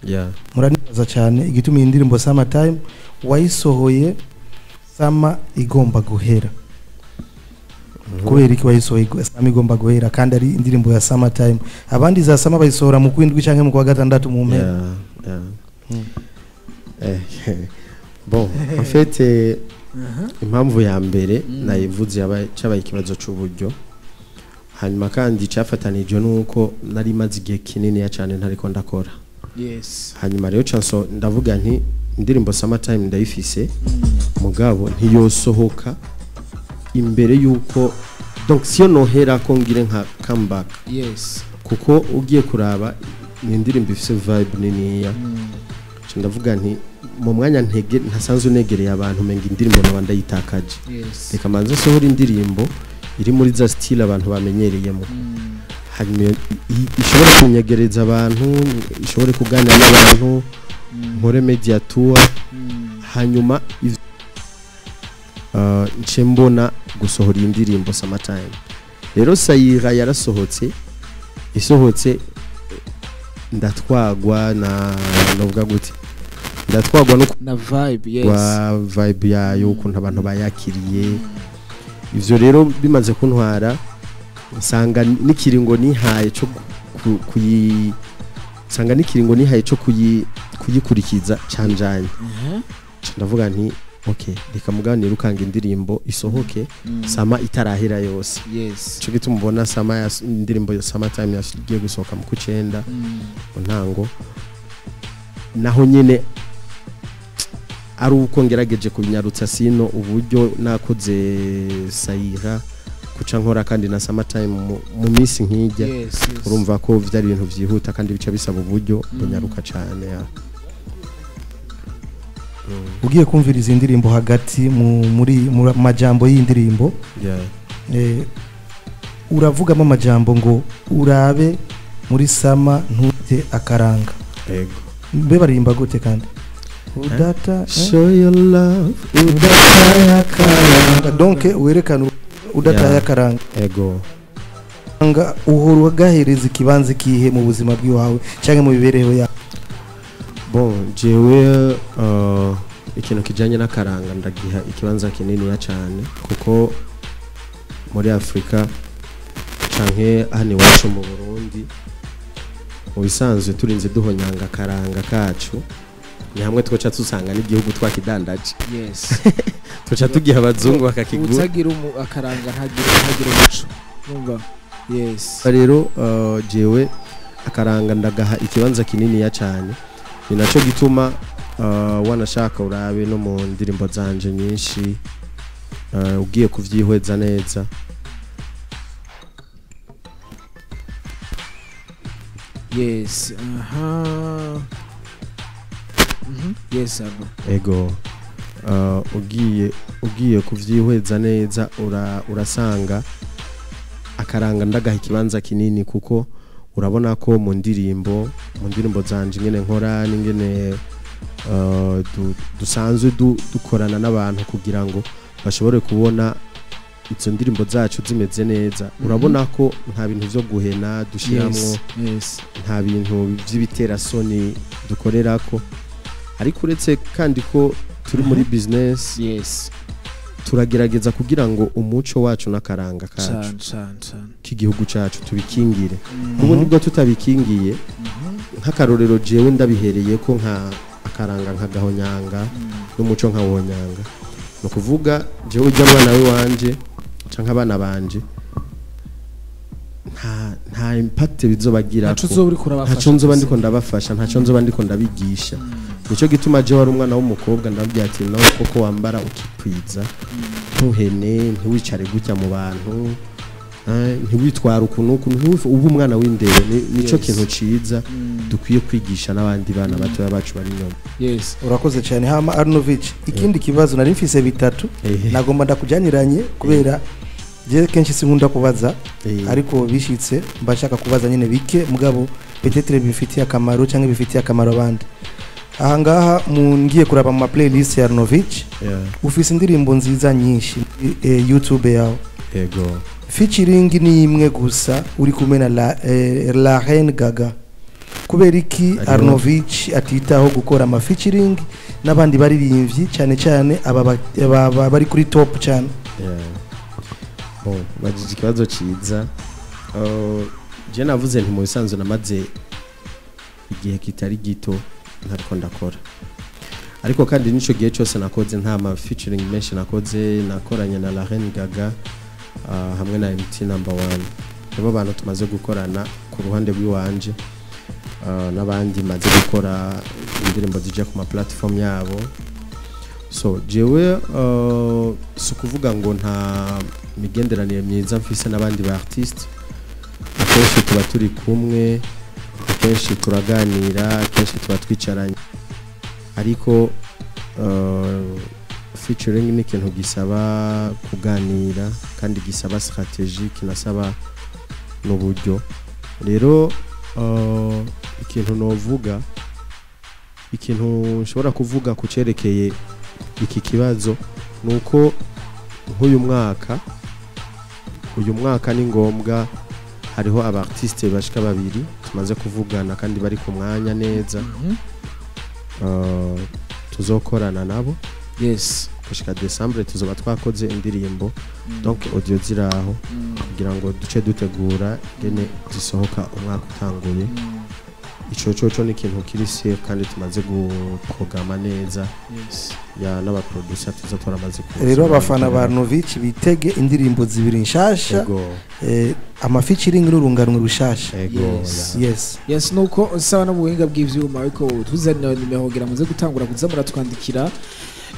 Yeah. Muranibaza cyane igituma iyi ndirimbo Summertime wayisohoye summer igomba guhera. Kubera iki wayisohoye summer igomba guhera kandi ari indirimbo ya Summertime? Abandi za summer bayisohora mu kwindwi canke mu kwa gatandatu mu mpera. Yeah. Bon, en fait impamvu ya mbere nayivuze yabaye ikibazo c'uburyo, hanyuma kandi cyafatanije nuko nari maze igihe kinini ya cyane ntariko ndakora. Yes. Hanyuma rero chanso ndavuga nti indirimbo Summertime ndayifise, mugabo ntiyosohoka imbere yuko donc siyo nohera ko ngire nka comeback. Yes. Kuko ugiye kuraba ni indirimbo ifise vibe niniya. Ndavuga nti mu mwanya ntege ntasanzwe negereye abantu menga indirimbo nabanda yitakaje. Yes. Reka manze sohora indirimbo iri muri za style abantu bamenyereyemo. Hanyuma ishobora kunyegereza abantu, ishobore kuganira n'abantu, nkore media tour, hanyuma nce mbona gusohora indirimbo Summertime. Rero Sayira yarasohotse, isohotse ndatwagwa na novuga gute, ndatwagwa no na vibe. Yes. Wa vibe yayo ukuntu abantu bayakiriye. Ivyo rero bimaze kuntwara nsanga nikiringo nihaye cyo kuyi nsanga nikiringo nihaye cyo kuyikurikiza canjanye. Ndavuga nti okay, reka muganira ukanga indirimbo isohoke sama itarahera yose. Yes. Cyo gituma ubona sama ya indirimbo ya Summertime yagiye gusohoka mu kucenda ntango naho nyene ari uko ngerageje kubinyarutsa sino uburyo nakoze Sayira kuca nkora kandi na Summertime mu minsi nkijya. Yes. Urumva ko vyari ibintu vyihuta kandi bica bisaba uburyo bunyaruka cyane. Ugiye kumviriza indirimbo hagati muri majambo y'indirimbo. Yeah. Uravugamo amajambo ngo urabe muri sama ntute akaranga. Yego. Mbe baririmba gute kandi? Udata show your love udata akaranga. Donc werekana udata akaranga. Ego. Nga uhora ugahereza ikibanza kihe mu buzima bw'iwawe cyangwa mu bibereho yawe? Bon, jewe ikintu kijanye n'akaranga ndagiha ikibanza kinini ya cyane, kuko muri Afrika canke hano iwacu mu Burundi mu bisanzwe turinze duhonyanga akaranga kacu ni hamwe twoca tusanga n'igihugu twakidandaje. Yes. Twoca tugiha abazungu bakakigura. Utagira akaranga ntagira umuco. Numva. Yes. Rero jewe akaranga ndagaha ikibanza kinini ya cyane. Ni naco gituma wanashaka urabe no mu ndirimbo zanje nyinshi ugiye kuvyihweza neza. Yes. Aha. Yes abo. Ego. Ugiye kuvyihweza neza urasanga akaranga ndagaha ikibanza kinini, kuko urabona ko mu ndirimbo zanje ngene nkora n'ingene dusanzwe dukorana n'abantu kugira ngo bashobore kubona izo ndirimbo zacu zimeze neza. Urabona ko nta bintu byo guhena dushiramwo. Yes. Nta bintu by'ibiterasoni dukorerako, ariko uretse kandi ko turi muri business. Yes. Turagerageza kugira ngo umuco wacu n'akaranga kacu k'igihugu cacu tubikingire. Ubu nibwo tutabikingiye nk'akarorero jewe ndabihereye ko nka akaranga nka gahonyanga n'umuco nka wonyanga, no kuvuga jewe ujya mwana we wanje canke abana banje nta impact bizobagira, ntaco nzoba ndiko ndabafasha, ntaco nzoba ndiko ndabigisha. Nico gituma je wari umwana w'umukobwa ndabwiye ati nawe koko wambara ukikwiza, ntuhene, ntiwicare gutya mu bantu, ntiwitwara ukuntu ubu umwana w'indero. Nico kintu ciza dukwiye kwigisha n'abandi bana bato bacu bari inyuma. Yes. Urakoze cyane. Hama Arnovich, ikindi kibazo nari mfise bitatu nagomba ndakujaniranye kubera je kenshi sinkunda kubaza, ariko bishitse mbashaka kubaza nyene bike mugabo peut-être bifitiye akamaro cyangwa bifitiye akamaro abandi. Aha ngaha ngiye kuraba mu playlist ya Arnovich. Ufise indirimbo nziza nyinshi YouTube yawe. Yego. Featuring ni imwe gusa uri kumwe na la Reine Gaga. Kubera iki Arnovich atitaho gukora ama featuring n'abandi baririmbyi, cyane cyane aba bari kuri top cyane? Bon, bagije ikibazo ciza. Je navuze nti mu bisanzwe namaze igihe kitari gito ntariko ndakora, ariko kandi nico gihe cyose nakoze nta ma featuring menshi nakoze. Nakoranye na La Reine Gaga hamwe na MT number 1, nibo bantu tumaze gukorana ku ruhande rw'iwanje, n'abandi maze gukora indirimbo zija ku ma platform yabo. So jewe si ukuvuga ngo nta migenderanire myiza mfise n'abandi ba artiste, akenshi tuba turi kumwe, akenshi turaganira, akenshi tuba twicaranye, ariko featuring ni ikintu gisaba kuganira kandi gisaba strategie, kinasaba n'uburyo. Rero ikintu novuga, ikintu nshobora kuvuga ku cerekeye iki kibazo nuko nk'uyu mwaka ni ngombwa hariho aba artiste bashika babiri tumaze kuvugana kandi bari ku mwanya neza, tuzokorana nabo. Yes, gushika December tuzoba twakoze indirimbo, donc audio ziraho kugira ngo duce dutegura gene zisohoka umwaka utanguye. Ico coco ni ikintu kiri safe kandi tumaze guprograma neza. Yes, ya n'aba producer tuzotora amaze kuza. Rero abafana ba Arnovich bitege indirimbo zibiri nshasha, ama featuring n'urunganwe rushasha. Yes. Yes. Yes, nuko usaba no buhinga bw'ivyuma, ariko tuzanira nimero kugira muze gutangura kuza muratwandikira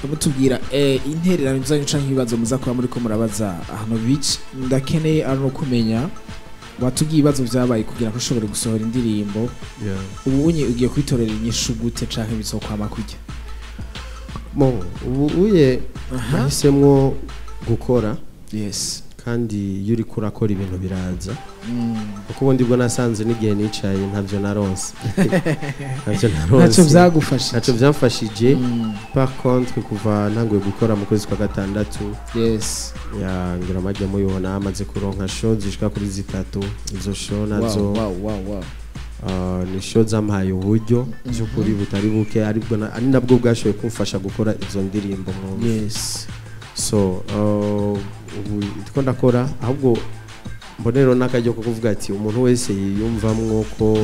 mutubwira intererano zanyu canke ibibazo muza kuba muri ko murabaza Arnovich. Ndakeneye arno kumenya watubwiye ibibazo vyabaye kugira ngo ushobore gusohora indirimbo. Ubu unye ugiye kwitorera inyishu gute canke bizokwama kujya? Bon, ubu uye nahisemwo gukora. Yes, kandi iyo uriko urakora ibintu biraza, kuko ubundi bwo nasanze n'igihe nicaye ntavyo naronse. Ntacyo vyagufashije? Ntacyo vyamfashije. Par contre kuva ntanguye gukora mu kwezi kwa gatandatu, yes, ya ngira amajya muyibona amaze kuronka show zishika kuri 3. Izo show nazo wow. Ni show zampaye uburyo by'ukuri butari buke, aribwo ari nabwo bwashoboye kumfasha gukora izo ndirimbo mwumva. Yes, so ubu ndiko ndakora, ahubwo mbonero n'akaryo ko kuvuga ati umuntu wese yiyumvamwo ko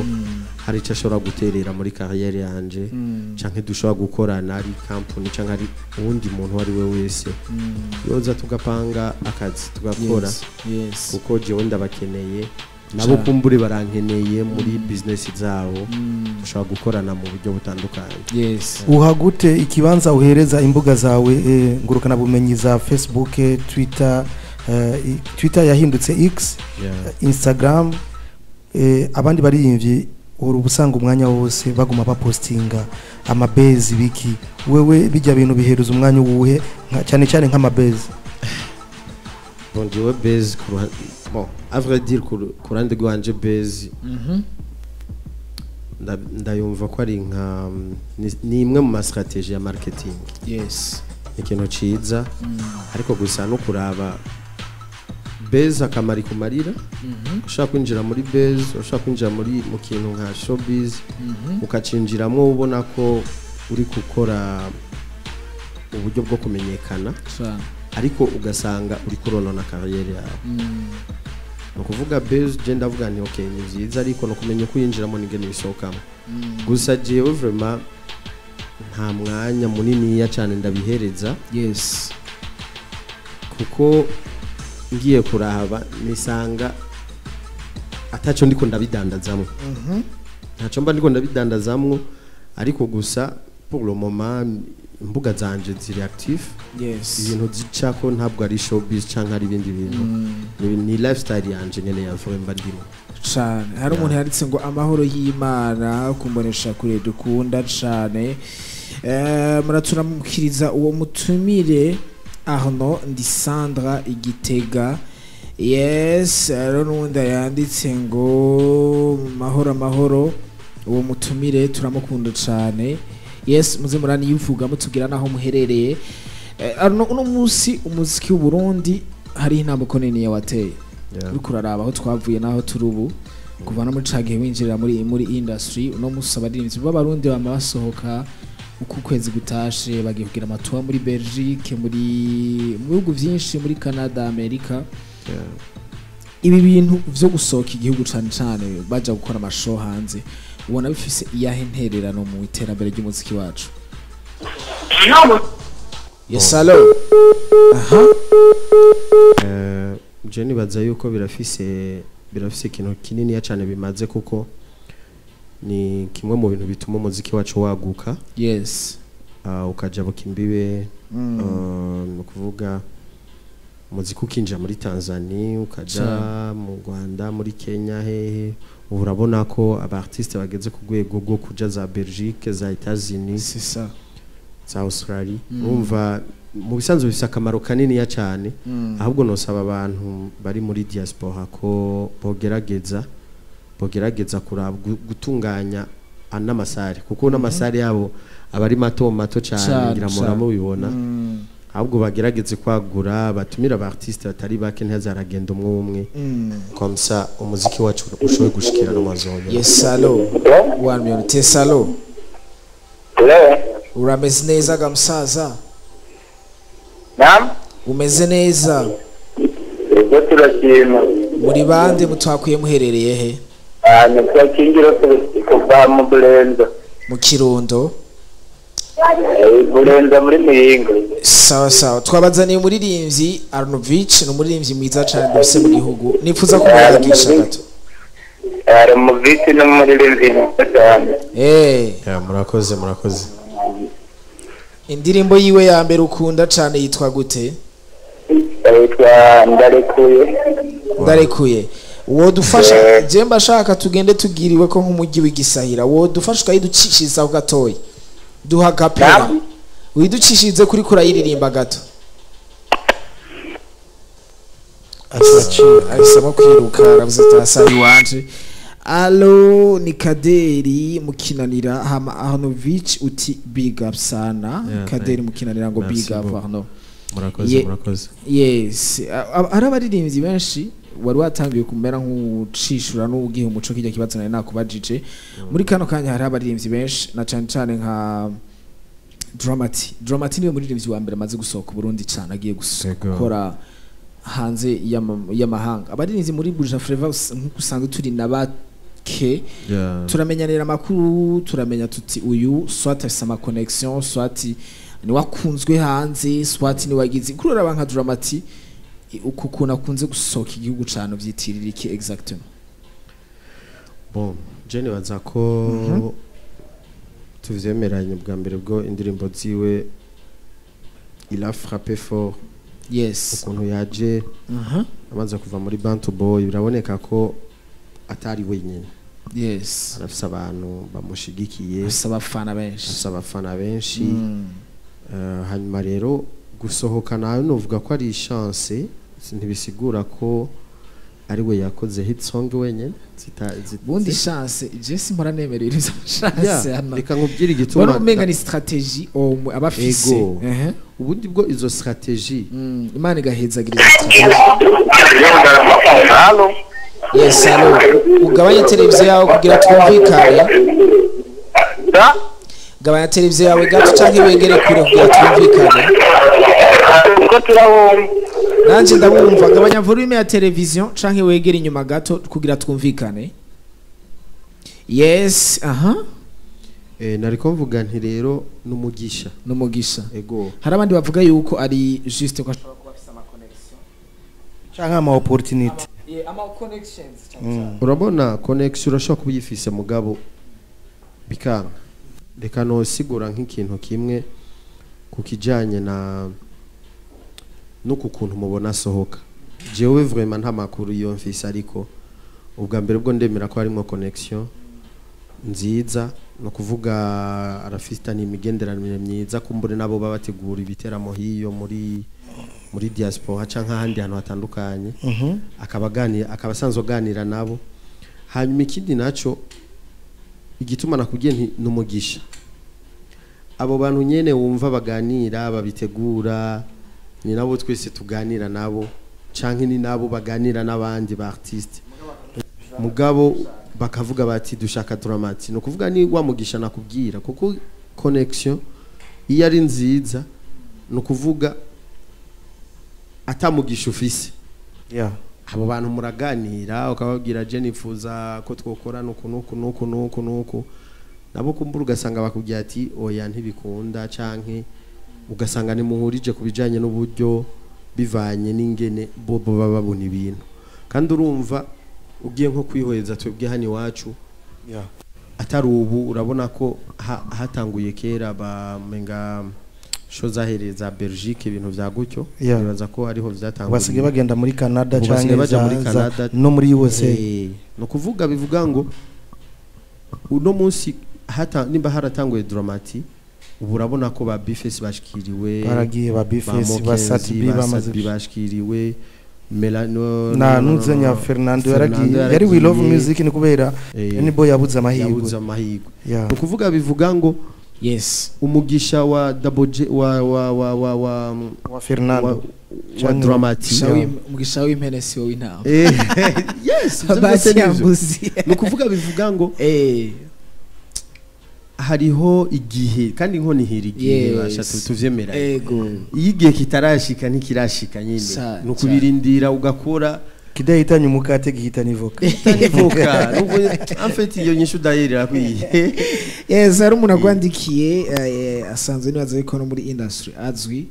hari icyo ashobora guterera muri carrière yanje, canke dushobora gukorana ari company canke ari uwundi muntu ari we wese, yoza tugapanga akazi tugakora. Yes. Kuko jewe ndabakeneye nabo kumbure barankeneye muri business zabo, dushobora gukorana mu buryo butandukanye. Yes. Uhagute ikibanza uhereza imbuga zawe ngurukana bumenyi za Facebook, Twitter, Twitter yahindutse X, Instagram, abandi bariyimvye uri ubusanga umwanya wose baguma bapostinga amabezi biki, wewe bijya bintu biheruza umwanya uwuhe cyane cyane nk'amabezi? Bon, jewe base bon, à vrai dire ku ruhande rwanje base ndayumva ko ari nka ni imwe mu ma strategie ya marketing. Yes, ikintu ciza, ariko gusa no kuraba base akamari kumarira. Ushaka kwinjira muri base, ushaka kwinjira muri mu kintu nka showbiz, ukacinjiramo ubona ko uri gukora uburyo bwo kumenyekana, ariko ugasanga uri kuronona carrière yawe. No kuvuga base je ndavuga nti okay ni vyiza, ariko no kumenya ko yinjiramo n'ingene bisohokamo. Gusa jewe vraiment nta mwanya munini ya cyane ndabihereza. Yes, kuko ngiye kuraba nisanga ataco ndiko ndabidandazamwo. Ntaco mba ndiko ndabidandazamwo, ariko gusa pour le moment imbuga zanje ziri active. Yes, ibintu zicako ntabwo ari showbiz canke ari ibindi bintu, ni lifestyle yanje nyene ya mba ndimo cane. Hari umuntu yanditse ngo amahoro y'Imana kumbonesha kure dukunda cane. Muraturamukiriza uwo mutumire Arno ndi Sandra Igitega. Yes, rero n'uwundi yanditse ngo mahoro amahoro uwo mutumire turamukunda cane. Yes, muze murani yivuga mutugira naho muherereye. Arno, uno munsi umuziki w'u Burundi hari intambwe nini wateye. Uriko uraraba aho twavuye naho turi ubu, kuva no muri ca gihe winjirira muri industry, uno musi abaririmbyi b'Abarundi bama basohoka uko ukwezi gutashe, bagiye kugira ama tour muri Belgique, mu bihugu vyinshi, muri Canada, Amerika. Ibi bintu vyo gusohoka igihugu, cane cane baja gukora ama show hanze, ubona bifise iyahe ntererano mu iterambere ry'umuziki wacu? Yes, allo, aha. Je nibaza yuko birafise ikintu kinini cyane bimaze, kuko ni kimwe mu bintu bituma umuziki wacu waguka, ukajabuka imbibe. Ni ukuvuga umuziki ukinjira muri Tanzania, ukaja mu Rwanda, muri Kenya, hehe. Ubu urabona ko aba artiste bageze ku rwego rwo kuja za Belgique, za Etats-Unis, C'est ça. za Australie. Urumva, mu bisanzwe bifise akamaro kaniniya cyane. Ahubwo nosaba abantu bari muri diaspora ko bogerageza kuraba gutunganya n'ama salle, kuko n'ama salle yabo aba ari mato mato cyane. Ngira muramubibona. Ahubwo bagerageze kwagura, batumira aba artiste batari bake, ntihazaragenda umwe umwe. Comme ça umuziki wacu ushoboye gushikira no mazone. Yes, allo, one minute. Yes, allo. Hello. Urameze neza ga musaza? Naam. Umeze neza? Ego, turashima. Muri bande, mutwakuye muherereye he? Ah, nitwa Kingiro kuva mu Burenza. Mu Kirundo? Burenza muri Muyinga. Sawa sawa, twabazaniye umuririmbyi Arnovich, ni umuririmbyi mwiza cyane dufise mu gihugu, nifuza kumuyagisha gato. Ari mu visi n'umuririmbyi mwiza cyane. Ya, murakoze, murakoze. Indirimbo yiwe ya mbere ukunda cyane yitwa gute? Yitwa Ndarekuye. Ndarekuye. Wodufasha, je mbashaka tugende tugiriwe ko nk'umujyi w'igisahira, wodufasha ukayiducishiriza gatoyi, duha gapera? Naam. Widucishirize kuri kurayiririmba gato. Ahisemo kwiruka, aravuze ati asa iwanje. Allo, ni Kaderi mukinanira. Hama Arnovich uti big up sana. Yeah, Kaderi mukinanira ngo Merci big up beaucoup. Arno. Murakoze. Murakoze. Yes, hari abaririmbyi benshi wari watangiye kumera nk'ucishura n'ugiha umuco kijya kibazo nari nakubajije. Muri kano kanya hari abaririmbyi benshi, na cane cane nka Dramati. Dramati niwe muririmbyi wa mbere amaze gusohoka Burundi cane, agiye gukora hanze y'amahanga. Abaririmbyi muri Buja Flava, nk'uko usanzwe turi na bake, turamenyanira amakuru, turamenya tuti uyu soit afise ama connection, soit ni wakunzwe hanze, soit ni wagize kuri. Uraba nka Dramati, uku kuntu akunze gusohoka igihugu cane, vyitirira iki exactement? Bon, je nibaza ko tuvyemeranye bwa mbere bwo indirimbo ziwe, il a frappé fort. Ukuntu yaje amaze kuva muri Bantu Boy, biraboneka ko atari wenyine. Arafise abantu bamushigikiye. Afise abafana benshi. Afise abafana benshi. Hanyuma rero gusohoka nawe novuga ko ari chance, ntibisigura ko ari we yakoze hit song wenyine. Bundi chance, je simpora nemerera izo chance hano. Reka nkubwire igituma. Mbona umenga ni stratégie aba afise. Ego. Ubundi bwo izo stratégie Imana igahezagira izo stratégie. Allo. Yes, allo, ugabanye televiziyo yawe kugira twumvikane. Da? Gabanya televiziyo yawe gato canke wegere kure kugira twumvikane. Ko turabumva. Nanje ndabumva. Gabanya volume ya televiziyo canke wegere inyuma gato kugira twumvikane. Yes, aha. Nariko mvuga nti rero n'umugisha. N'umugisha. Ego. Hari abandi bavuga yuko ari juste ko ashobora kuba afise ama connection Canke ama opportunity. Yeah, ama connections cyane cyane. Urabona, connection urashobora kuba uyifise mugabo bikanga. Reka nosigura nk'ikintu kimwe ku kijanye na nuku kuntu mubona asohoka. Jewe vraiment nta makuru iyo mfise, ariko ubwa mbere bwo ndemera ko harimo connection nziza, no kuvuga arafitanye imigenderanire myiza kumbure nabo baba bategura ibiteramo hiyo muri diaspora canke ahandi hantu hatandukanye, akaba aganira, akaba asanzwe aganira nabo. Hanyuma ikindi naco igituma nakubwiye nti numugisha, abo bantu nyene wumva baganira, babitegura, ni nabo twese tuganira nabo. canke ni nabo baganira n'abandi ba artiste, mugabo bakavuga bati dushaka Dramati. No kuvuga ni wa mugisha nakubwira, kuko connection iyo ari nziza, no kuvuga atamugisha ufise, abo bantu muraganira ukababwira je nifuza ko twokora nuku nuku nuku nuku nuku, nabo kumbura ugasanga bakubwira ati oya ntibikunda, canke ugasanga nimuhurije kubijanye n'uburyo bivanye n'ingene bobo baba babona ibintu. Kandi urumva ugiye nko kwihweza twebwe hano iwacu, atari ubu urabona ko hatanguye kera bamenga show zahereza Belgique ibintu vya gutyo, nibaza ko ariho vyatanguye. Basigaye bagenda muri Canada Ubu canke basigaye baja muri Canada no muri USA. No kuvuga bivuga ngo uno munsi hata nimba haratanguye Dramati, ubu urabona ko ba Bface bashikiriwe, baragiye ba Bface, ba Sat-B bamaze bashikiriwe, Melano na Nuzenya Fernando yaragiye, yari We Love Music, ni kubera ni boy yabuze amahirwe, yabuze amahirwe. No kuvuga bivuga ngo yes umugisha wa Double J wa wa wa wa wa wa Fernando wa Dramati, umugisha w'impene si wo w'intama. Yes, basi yambuzi. No kuvuga bivuga ngo hariho igihe kandi inkoni hiri igihe basha tuvyemera. Ego iyo igihe kitarashika ntikirashika nyine, no kubirindira ugakora kidahitanye umukate gihitana ivoka, ivoka. Nubwo en fait iyo nyishu dayirira kwiye. Yes, hari umuntu agwandikiye asanzwe nibaza yuko no muri industry azwi,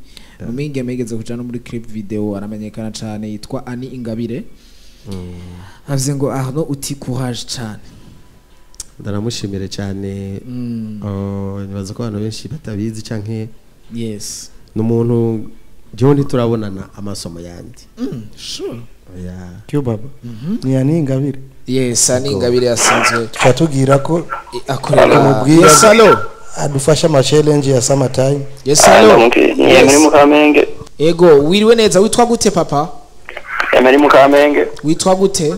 muminge megeze kuja no muri clip video aramenyekana cane, yitwa Ani Ingabire. Avuze ngo Arnaud uti courage cane. Ndanamushimire cyane. Nibaza ko abantu benshi batabizi canke yes n'umuntu jewe ntiturabonana amasomo yandi. Sure. Yeah. Kyo baba. Ni Ani Ingabire. Yes, Ani Ingabire yasanzwe twatubwira ko akorera. Yes, hello. Adufasha ama challenge ya summer time. Yes, hello. Ni muri Mukamenge. Ego, wiriwe neza. Witwa gute papa? Emery Mukamenge. Witwa gute?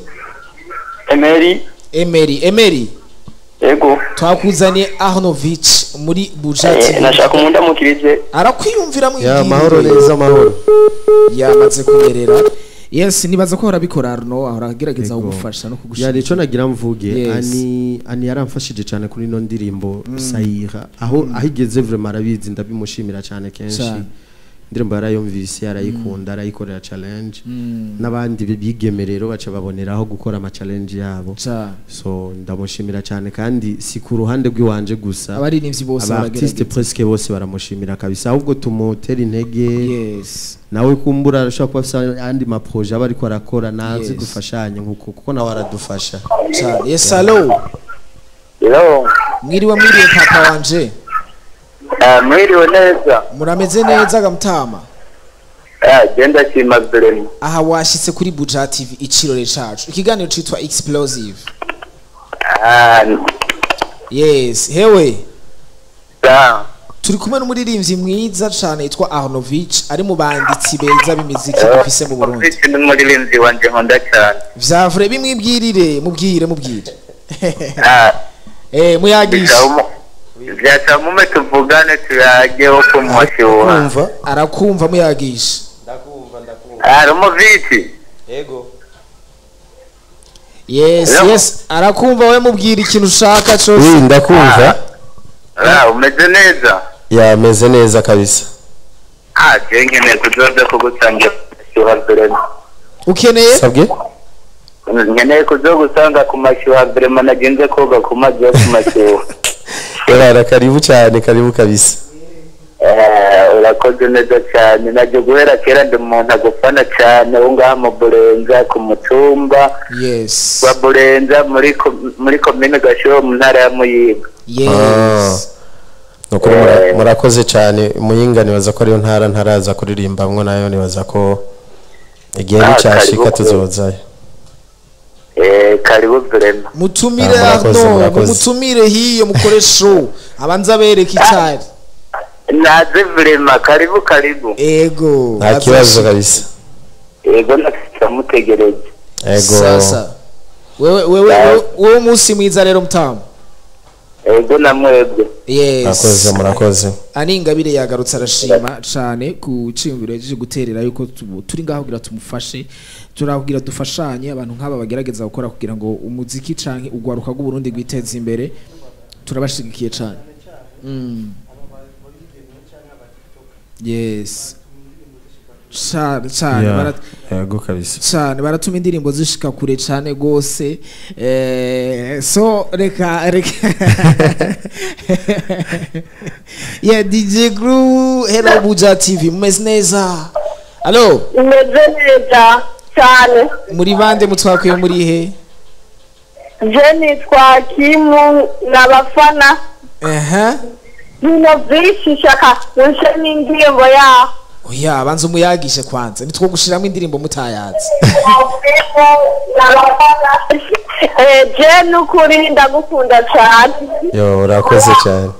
Emery. Emery, Emery. Ego. Twakuzaniye Arnovich muri Bujati. Nashaka umuntu amukirize. Arakwiyumvira mwibwira. Ya mahoro neza mahoro. Yamaze kumerera. Yes, nibaza ko arabikora Arno, ahora agerageza kugufasha no kugushira. Ya nico nagira mvuge, Ani yaramfashije cyane kuri no ndirimbo Sayira. Aho ahigeze vraiment arabizi, ndabimushimira cyane kenshi. Indirimbo yarayumvise, arayikunda, arayikorera challenge. N'abandi bigemerero baca baboneraho gukora ama challenge yabo. So ndamushimira cyane, kandi si ku ruhande rw'iwanje gusa, abaririmbyi bose baragerageza, artiste presque bose baramushimira kabisa, ahubwo tumutera intege. Yes, nawe kumbura arashobora kuba afise andi ma projet aba ariko arakora, nazi dufashanye nkuko kuko nawe aradufasha cyane. Yes, hello. Hello. Mwiriwe, mwiriwe papa wanje. Mwiriwe neza. Murameze neza gamutama? Genda shima vraiment. Aha washitse kuri Buja TV icirore cacu. Ikiganiro citwa Explosive. Yes, hewe. Turi kumwe n'umuririmbyi mwiza cane yitwa Arnovich, ari mu banditsi beza b'imiziki dufise mu Burundi. Ni umuririmbyi wanje nkunda cyane. Vya vrai bimwibwirire, mubwire mubwire. Muyagisha. Vyatamume tuvugane tuyageho kumwashuha. Arakumva muyagisha. Ndakumva ndakumva. Arnovich. Yego. Yes, yes, arakumva we mubwira ikintu ushaka cyose. Oui, ndakumva. Umeze neza? Ya, meze neza kabisa. Je nkeneye kuzoza kugusangira ku vraiment. Ukeneye? Sabwe? Nkeneye kuzogusanga ku mashyuha vraiment, nagenze koga ku mazi yo ku mashyuha. Era karibu cyane, karibu kabisa. Urakoze neza cyane. Najye guhera kera ndi umuntu agufana cyane, wo ngaha mu Burenza ku mutumba. Yes. Wa Burenza muri komine Gashoho mu ntara ya Muyinga. Yes. Nuko murakoze cyane. Muyinga nibaza ko ariyo ntara ntaraza kuririmbamwo, nayo nibaza ko igihe cyashika tuzozayo. Karibu vraiment. Mutumire Arno, mutumire hiyo mukore show. Abanza bereka icari. Naze vraiment, karibu karibu. Ego. Nta kibazo kabisa. Ego ndamutegereje. Ego. Sasa. Wewe wewe wewe umunsi mwiza rero mutamu. Ego namwebwe. Yes. Murakoze, murakoze. Ani Ingabire yagarutse arashima cane ku ciyumviro yaje guterera yuko turi ngaho kugira tumufashe, turakugira dufashanye abantu nk'aba bagerageza gukora kugira ngo umuziki canke ugwaruka rw'u Burundi gwiteze imbere, turabashigikiye cane. Yes. Cane cane. Yeah, yego kabisa. Cane baratuma indirimbo zishika kure cane gose. So reka reka. Yeah, DJ Crew, hello Buja TV, mumeze neza? Allo? Meze neza cyane. Muri bande, mutwakuye muri he? Je nitwa Kimu n'abafana. Bino byinshi shaka nse n'indirimbo ya. Oya, banza umuyagishe kwanza, nitwo gushiramo indirimbo mutayazi. Je nukuri ndagukunda cyane. Yo, urakoze cyane.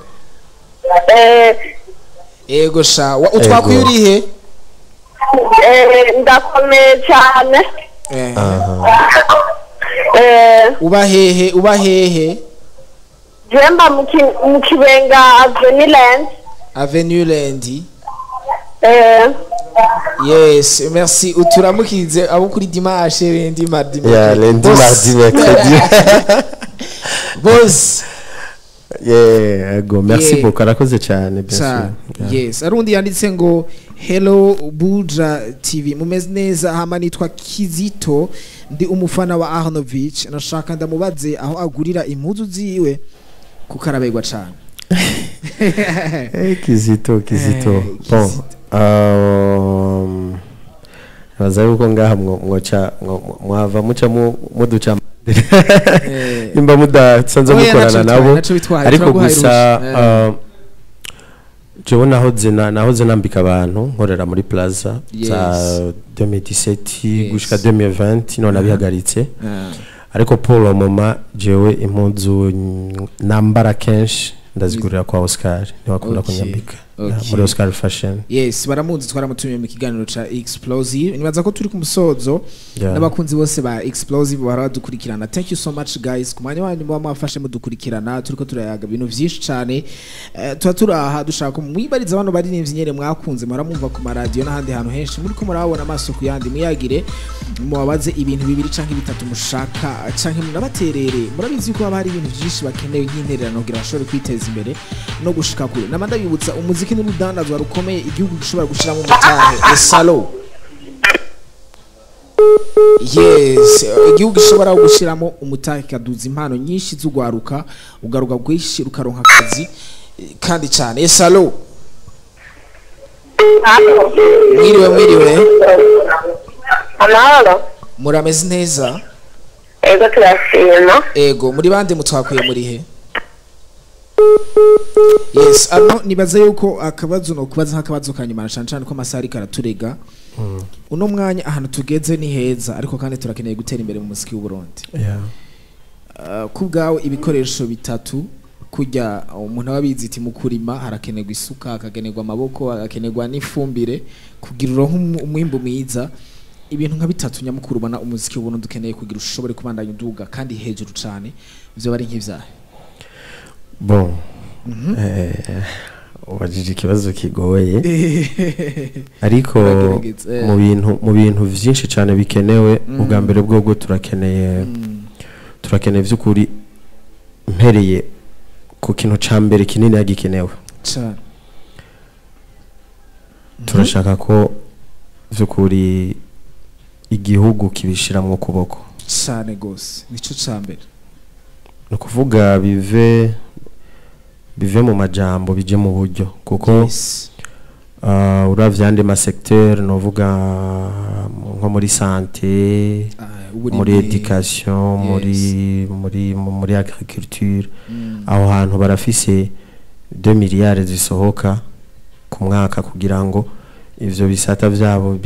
Ego sha, utwakuye uri he? Ndakomeye cyane. Uba hehe, uba hehe? Je mba mu Kibenga Avenue Land. Avenue Land. Yes, merci. Uturamukize abo kuri dimanche, lundi, mardi, Yeah, lundi, mardi, mercredi. Boss. Yeah, go. Merci beaucoup. Arakoze cyane, bien sûr. Yeah. Yes, arundi yanditse ngo hello Buja TV, mumeze neza? Hama nitwa Kizito, ndi umufana wa Arnovich, nashaka ndamubaze aho agurira impuzu ziwe kuko arabegwa cyane. Kizito, Kizito. Bon. Baza yuko ngaha mwoca mwava muca muduca imba mudasanze mukorana nabo, ariko gusa jewe nahoze nambika abantu nkorera muri Plaza za 2017 gushika 2020, none abihagaritse. Ariko pour le moment jewe impuzu nambara kenshi ndazigurira kwa Oscar, niwakunda kunyambika muri Oscar Fashion. Yes, baramuzi, twaramutumiye mu kiganiro ca Explosive. Nibaza ko turi ku musozo n'abakunzi bose ba Explosive baradukurikirana. Thank you so much guys ku mwanya wanyu muba mwafashe mudukurikirana, turiko turayaga ibintu vyinshi cane. Tuba turaha dushaka mwibariza abantu baririmbyi nyene mwakunze, muramumva ku maradiyo n'ahandi hantu henshi, muri ko murabona amaso ku yandi, muyagire mubabaze ibintu bibiri canke bitatu mushaka canke munabaterere. Murabizi yuko haba hari ibintu vyinshi bakenewe nk'intererano kugira bashobore kwiteza imbere no gushika kure. Nama ndabibutsa umuziki n'urudandazwa rukomeye igihugu gishobora gushiramo umutahe. Esalo. Yes, igihugu gishobora gushiramo umutahe kaduza impano nyinshi z'ugwaruka, ugaruka bwinshi rukaronka akazi kandi cyane. Esalo. Mwiriwe, mwiriwe. Amahoro. Murameze neza? Ego turashima. Ego, muri bande, mutwakuye muri he? Yes, ano nibaza yuko akabazo no kubaza nk'akabazo kanyuma cyane cyane ko amasaha ariko araturega. Uno mwanya ahantu tugeze ni heza, ariko kandi turakeneye gutera imbere mu muziki w'u Burundi. Ku bwawe ibikoresho bitatu kujya umuntu aba abizi iti mu kurima harakenerwa isuka, hakakenerwa amaboko, hagakenerwa n'ifumbire kugira uronke umwimbu mwiza. Ibintu nka bitatu nyamukuru ubona umuziki w'u Burundi ukeneye kugira ushobore kubandanya uduga kandi hejuru cyane, ivyo bari nk'ivyahe? Bon. Ubajije ikibazo kigoye, ariko mu bintu vyinshi cyane bikenewe, ubwa mbere bwo turakeneye vy'ukuri, mpereye ku kintu ca mbere kinini yagikenewe cyane, turashaka ko vy'ukuri igihugu kibishiramwo kuboko cyane gose, nico ca mbere. No kuvuga bive mu majambo bije mu buryo, kuko Yes. Uravye andi ma secteur, novuga nko muri santé, muri education, muri muri muri agriculture, aho hantu barafise 2 miliyari zisohoka ku mwaka kugira ngo ivyo bisata vyabo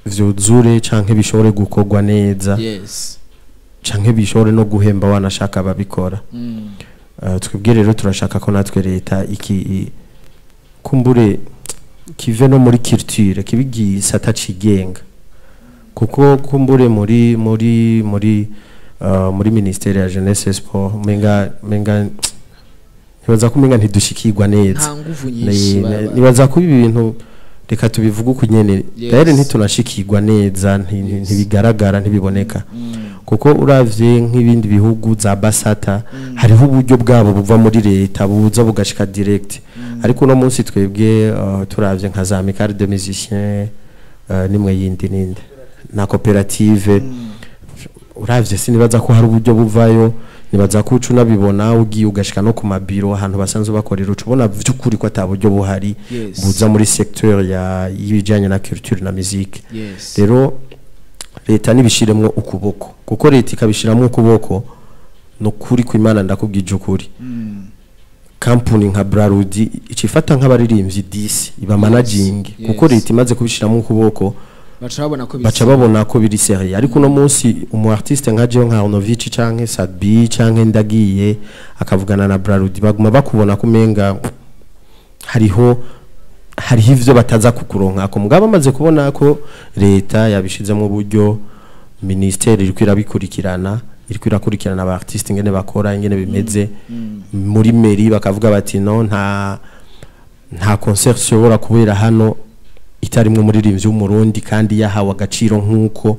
vyuzure canke bishobore gukorwa neza. Yes. Canke bishobore no guhemba wanashaka babikora. Twebwe rero turashaka ko natwe leta iki kumbure kive no muri culture kibigisata cigenga, kuko kumbure muri muri muri muri ministère ya jeunesse et sport menga Nibaza ko umenga ntidushikirwa neza. Nta nguvu nyinshi. Nibaza ko ibi bintu, reka tubivuge uko nyene, rero ntitunashikirwa neza, ntibigaragara, ntibiboneka, kuko uravye nk'ibindi bihugu za Basata, hariho uburyo bwabo buva muri leta buza bugashika direct. Ariko uno munsi twebwe, turavye nka za Amicale de Musiciens, nimwe yindi ninde na koperative, uravye sinibaza ko hari uburyo buvayo. Nibaza ko uca unabibona, ugiye ugashika no ku mabiro ahantu basanzwe bakorera, uca ubona vy'ukuri ko ata buryo buhari buza muri secteur ya y'ibijanye na culture na musique. Rero leta nibishiremwo ukuboko, kuko leta ikabishiramo ukuboko, no kuri kw'Imana ndakubwije ukuri, kampuni nka Brarudi icifata nk'abaririmbyi 10 iba managing, kuko leta imaze kubishiramo ukuboko, baca babona ko baca babona ko biri sérieux. Ariko uno munsi umu artiste nka jewe, nka Arnovich canke Sadbi canke Ndagiye, akavugana na Brarudi, baguma bakubona kumenga hariho ivyo bataza kukuronka ko. Mugabo amaze kubona ko leta yabishizemo uburyo, ministeri iriko irabikurikirana, iriko irakurikirana aba artiste ingene bakora, ingene bimeze muri mairie, bakavuga bati: "No, nta concert ishobora kubera hano itarimwe umuririmbyi w'Umurundi kandi yahawe agaciro nk'uko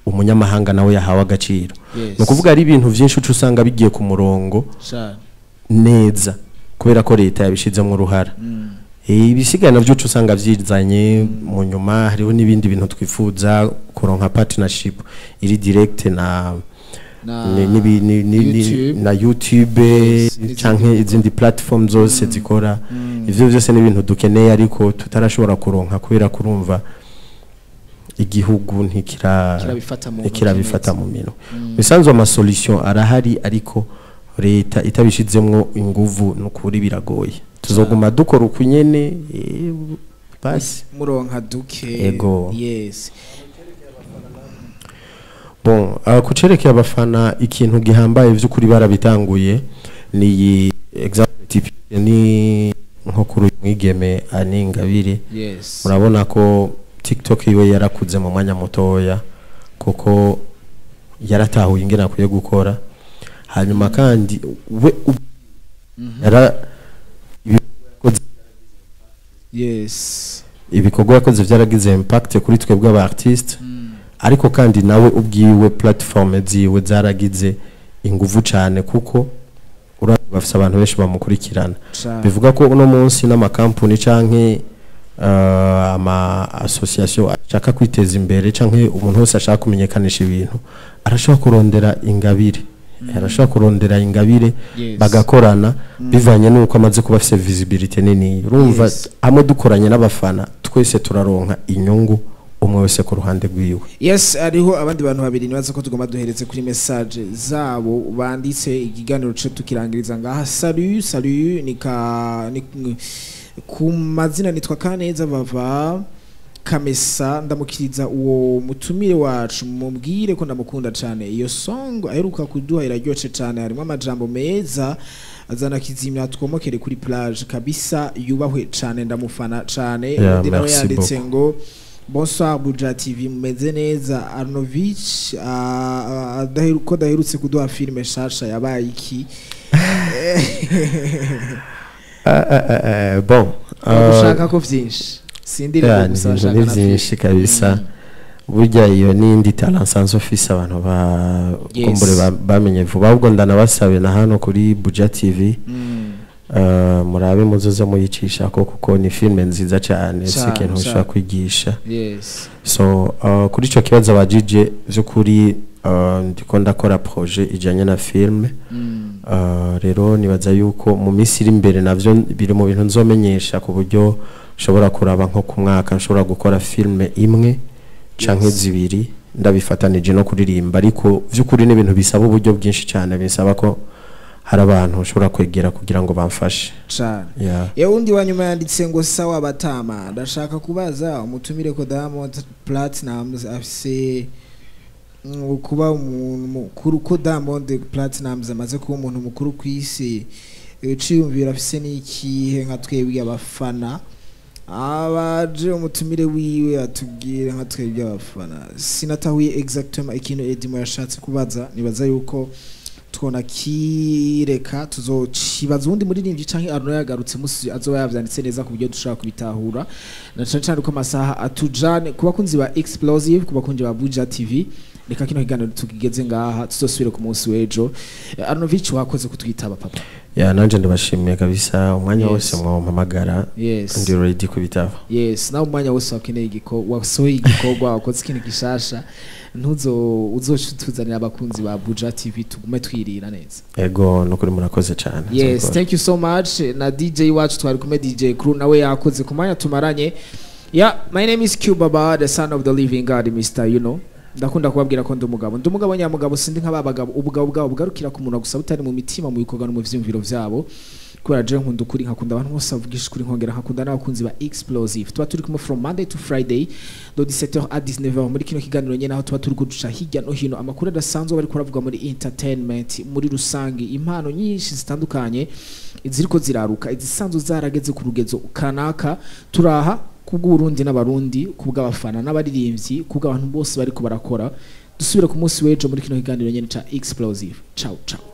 umunyamahanga nawe yahawe agaciro." Ni ukuvuga ari ibintu byinshi uca usanga bigiye ku murongo neza kubera ko leta yabishizemo uruhara. Ibisigaye navyo uca usanga vyizanye mu nyuma. Hariho n'ibindi bintu twifuza kuronka, partnership iri direct na na YouTube. na YouTube Yes, canke n'izindi. izindi platform zose zikora. Ivyo byose ni ibintu dukeneye ariko tutarashobora kuronka kubera kurumva igihugu ntikira kirabifata mu ntoki ntikirabifata neza. Mu minwe bisanzwe ama solution arahari, ariko leta itabishizemwo inguvu nukuri biragoye, tuzoguma dukora uku nyene, basi. Muronka duke. Ego. Yes. Bon, kucerekeye abafana, ikintu gihambaye vy'ukuri barabitanguye ni iyi exemple typique, ni nko kuri uyu mwigeme Ani Ingabire. Murabona ko TikTok iwe yarakuze mu mwanya mutoya kuko yaratahuye ingene akwiye gukora. Hanyuma kandi we yara ibikorwa yakoze byaragize impact kuri twebwe aba artiste, ariko kandi nawe ubwiwe platform ziwe zaragize inguvu cyane, kuko urabona bafise abantu benshi bamukurikirana. Bivuga ko uno munsi n'amakampuni canke ama association ashaka kwiteza imbere canke umuntu wese ashaka kumenyekanisha ibintu arashobora kurondera Ingabire, arashobora kurondera Ingabire, bagakorana bivanye n'uko amaze kuba afise visibility nini. Urumva, hamwe dukoranye n'abafana twese turaronka inyungu, umwe wese ku ruhande rwiwe. Yes, hariho abandi bantu babiri nibaza ko tugomba duhereze kuri message zabo banditse, ikiganiro cyo tukirangiriza ngaha. Salut, salut, nika ni, ku mazina nitwa Kaneza bava Kamesa. Ndamukiriza uwo mutumire wacu, mubwire ko ndamukunda cyane. Iyo song aheruka kuduha iraryoshe cyane, harimo amajambo meza azana kizimya twomokere kuri plage kabisa. Yubahwe cyane, ndamufana cyane. Yeah, Undi nawe merci. yanditse ngo: "Bonsoir Buja TV, mumeze neza? Arnovich ko daherutse kuduha filme shasha, yabaye iki?" Bon, Bagushaka ko vyinshi, sindiri yeah, gusa ni bashaka ibintu na ni byinshi kabisa. Burya iyo n'indi talent nsanzwe ufise, abantu ba kumbure bamenye vuba. Ahubwo ndanabasabe na hano kuri Buja TV, murabe muzoze muyicisha ko, kuko ni filme nziza cyane, si ikintu ushobora kwigisha. So kuri ico kibazo abajije, vy'ukuri ndiko ndakora projet ijanye na filme. Rero nibaza yuko mu minsi iri imbere navyo biri mu bintu nzomenyesha, ku buryo nshobora kuraba nko ku mwaka nshobora gukora filme imwe canke zibiri ndabifatanije no kuririmba. Ariko vy'ukuri ni ibintu bisaba uburyo bwinshi cyane, bisaba ko hari abantu nshobora kwegera kugira ngo bamfashe. Cane. Yeah. Yewe, undi wa nyuma yanditse ngo: "Sawa batama, ndashaka kubaza umutumire ko Diamond Platnumz afise kuba umuntu mukuru, ko Diamond Platnumz amaze kuba umuntu mukuru ku isi, ciyumvira afise n'ikihe nka twebwe abafana? Abaje umutumire wiwe atubwire nka twebwe abafana." Sinatahuye exactement ikintu Edimo yashatse kubaza. Nibaza yuko Twona kireka tuzocibaza uwundi muririmbyi canke Arno yagarutse musi azoba yavyanditse neza ku buryo dushobora kubitahura, na cane cane uko amasaha atujane. Ku bakunzi ba Explosive, ku bakunzi ba Buja TV, reka kino kiganiro tugigeze ngaha, tuzosubire ku munsi w'ejo. Arnovich, wakoze kutwitaba, papa. Ya, nanje ndabashimiye kabisa. Umwanya wose mwampamagara, ndi ready kubitaba. Yes, nawe umwanya wose wakeneye wasohoye igikorwa, wakoze ikintu gishasha, ntuzo uzoca utuzanira abakunzi ba Buja TV, tugume twirira neza. Ego, nukuri murakoze cyane. Yes. Nzobikora. Thank you so much. Na DJ wacu twari kumwe, DJ Crew, nawe yakoze ku mwanya tumaranye. Yeah, my name is Q Baba, the son of the living God, Mr. You know, ndakunda kubabwira ko ndi umugabo, ndi umugabo nyamugabo, sindi nka babagabo ubugabo bwabo bugarukira ku muntu gusa, butari mu mitima, mu bikorwa no mu vyumviro vyabo, kubera je nkunda ukuri, nkakunda abantu bose bavugisha ukuri, nkongera nkakunda n'abakunzi ba Explosive. Tuba turi kumwe from Monday to Friday, de 17h à 19h, muri kino kiganiro nyene, aho tuba turi kuduca hirya no hino amakuru adasanzwe bari kuravuga muri entertainment muri rusange, impano nyinshi zitandukanye ziriko ziraruka, izisanzwe zarageze ku rugezo kanaka. Turaha kubw'Uburundi n'Abarundi, kubw'abafana n'abaririmbyi, kubw'abantu bose bariko barakora. Dusubire ku munsi w'ejo muri kino kiganiro nyene ca Explosive. Ciao ciao.